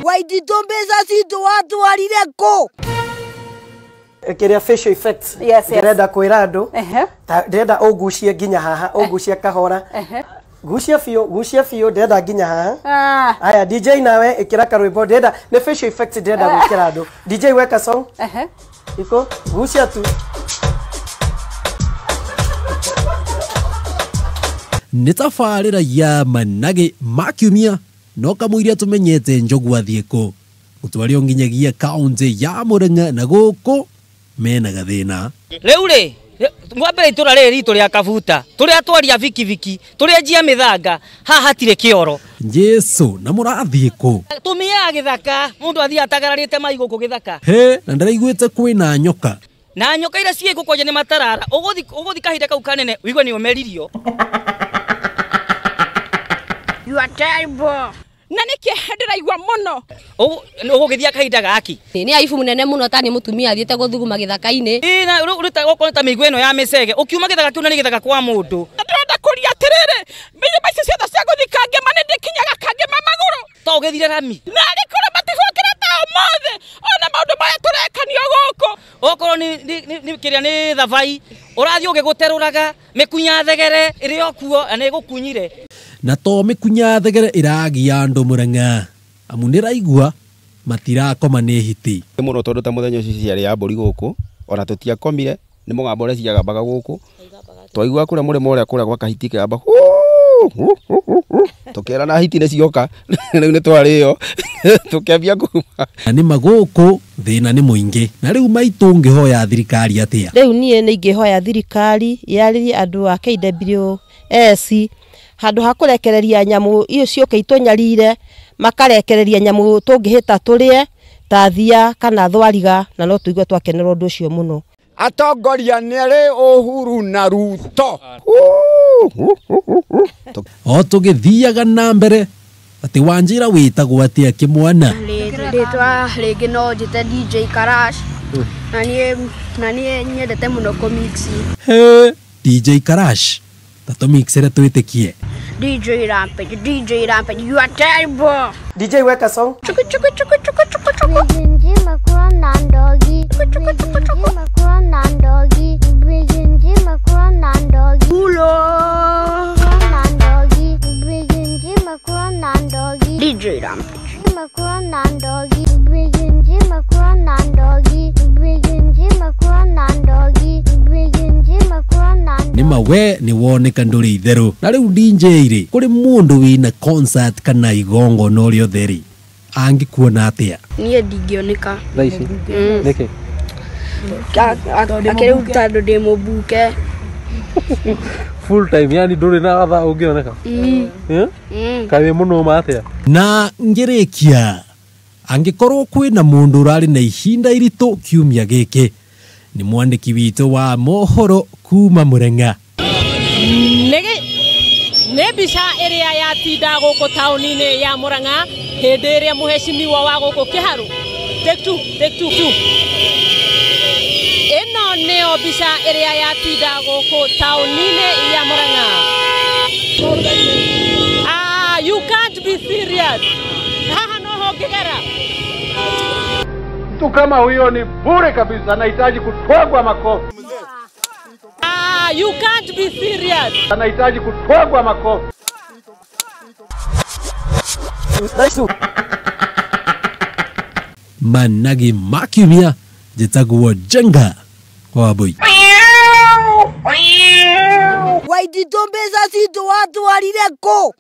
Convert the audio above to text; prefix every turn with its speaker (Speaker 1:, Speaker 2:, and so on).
Speaker 1: Waititũ mbeca citũ watwarire kũ?
Speaker 2: Kiria facial effects.
Speaker 3: Yes.
Speaker 2: Ndĩrenda kwĩra andũ ndĩrenda ũngucie nginya haha, ũngucie kahora. Gucia biũ ndĩrenda nginya haha. Aya DJ nawe ĩkĩra karwĩmbo, ndĩrenda nĩ facial effects ndĩrenda gwĩkĩra andũ. DJ weka song. Iko gucia tu.
Speaker 4: Nĩ tabarĩra ya managĩ ma kiumia no kamũiria tũmenyete njogu athiĩ kũ gũtwario nginyagia kaũntĩ ya Mũrang'a na gũkũ mena gathĩna.
Speaker 5: Rĩu rĩ mwambere itũra rĩrĩ ritũ rĩa Kabuta tũrĩa twaria bikibiki tũrĩa njia mĩthanga haha hatirĩ kĩoro.
Speaker 4: Jesu na mũrathiĩ kũ?
Speaker 5: Tũmiaga gĩthaka mũndũ athiĩ atagararĩte mai gũkũ gĩthaka.
Speaker 4: He na ndĩraiguĩte kwĩna nyoka.
Speaker 5: Na nyoka iria ciĩ gũkũ kwanja nĩ matarara ũgũthi kahinda kau kanene ũigue nĩ ũmeririo.
Speaker 6: You are terrible.
Speaker 7: Na nĩkĩ ndĩraigua mũno.
Speaker 5: Ũgũgĩthiĩ kahinda gaki.
Speaker 8: Nĩ aibu mũnene mũno ta nĩ mũtumia athiĩte gũthuguma gĩthaka-inĩ.
Speaker 5: Ĩ na rĩu okorwo ta mĩigua ĩno ya mĩcege ũkiuma gĩthaka kĩu na nĩ gĩthaka kwa mũndũ.
Speaker 7: Ndĩrenda kũria atĩrĩrĩ, mĩrĩma icio ciothe cia gũthiĩ Kangema nĩ ndĩkinyaga Kangema magũrũ.
Speaker 5: To ũgĩthire rami.
Speaker 7: Na arĩ kũrĩa matigũkĩra ta ũmũthĩ ona maũndũ maya tũrekanio gũkũ.
Speaker 5: Okorwo nĩ kĩrĩa nĩ thabai ũrathiĩ ũgĩgũterũraga mĩkunya thegere ĩrĩ o kuo na nĩ ĩgũkunyire.
Speaker 4: Na to mĩkunya thegere ĩragia andũ Mũrang'a amu nĩraigua matirakoma nĩ hiti.
Speaker 9: Mũno tondũ ta mũthenya ũcio ciarĩ ya mbũri gũkũ ona tũtiakomire nĩ mũgambo ũrĩa ciagambaga gũkũ twaigua kũrĩa mũrĩmo ũrĩa kũrĩa gwa kahiti kĩgamba tũkĩra na hiti nĩ cioka rĩu nĩ twarĩo tũkĩambia kuma.
Speaker 4: Na nĩ magũkũ thĩna nĩ mũingĩ na rĩu maitũ ũngĩhoya thirikari atĩa?
Speaker 10: Rĩu niĩ nĩ ingĩhoya thirikari yarĩrie andũ a KWS handũ ha kũrekereria nyamũ iyo ciũke itũnyarire makarekereria nyamũ tũngĩhĩta tũrĩe ta thia kana thwariga na no tũigue twakenera ũndũ ũcio mũno.
Speaker 11: Atongoria nĩ arĩ Uhuru na Ruto.
Speaker 4: O tũgĩthiaga na mbere atĩ Wanjĩra wĩtagwo atĩa kĩmwana?
Speaker 6: Rĩtwa rĩngĩ no njĩte DJ Karash na niĩ nyendete mũno kũmix.
Speaker 4: He DJ Karash tatomixere twĩtĩkie.
Speaker 6: DJ Rampage, DJ Rampage, you are terrible.
Speaker 2: DJ weka song.
Speaker 6: Chuku chuku chuku chuku chuku chuku. Ulo. DJ Rampage.
Speaker 4: Nĩma we nĩ woneka ndũrĩ itherũ na rĩu DJ rĩ kũrĩ mũndũ wĩna concert kana igongona o rĩothe rĩ angĩkuona atĩa?
Speaker 6: Niĩ ndingĩoneka
Speaker 12: thaa ici. Nĩkĩ?
Speaker 6: Akĩrĩu tondũ ndĩ mũbuke
Speaker 12: full time, yani ndũrĩ na thaa ũngĩoneka. Kaĩ wĩ mũnũma atĩa?
Speaker 4: Na ngĩrĩkia angĩkorwo kwĩna mũndũ ũrarĩ na ihinda iritũ kiumia gĩkĩ nĩ mwandĩki witũ wa mohoro kuma Mũrang'a.
Speaker 7: Nĩ mbica ĩrĩa yatinda gũkũ taũni-inĩ ya Mũrang'a hĩndĩ ĩrĩa mũhecimiwa wa gũkũ Kĩharũ. Take two, take two, two. Ĩno nĩyo mbica ĩrĩa yatinda gũkũ taũni-inĩ ya Mũrang'a. Ah, you can't be serious. Haha no ho ngĩgera.
Speaker 13: Mtu kama huyo ni bure kabisa, anahitaji kutwagwa makofi.
Speaker 7: Ah, you can't be serious.
Speaker 13: Anahitaji kutwagwa makofi.
Speaker 4: Managi ma kiumia njĩtagwo Njenga wa Mbui.
Speaker 1: Waititũ mbeca citũ watwarire kũ?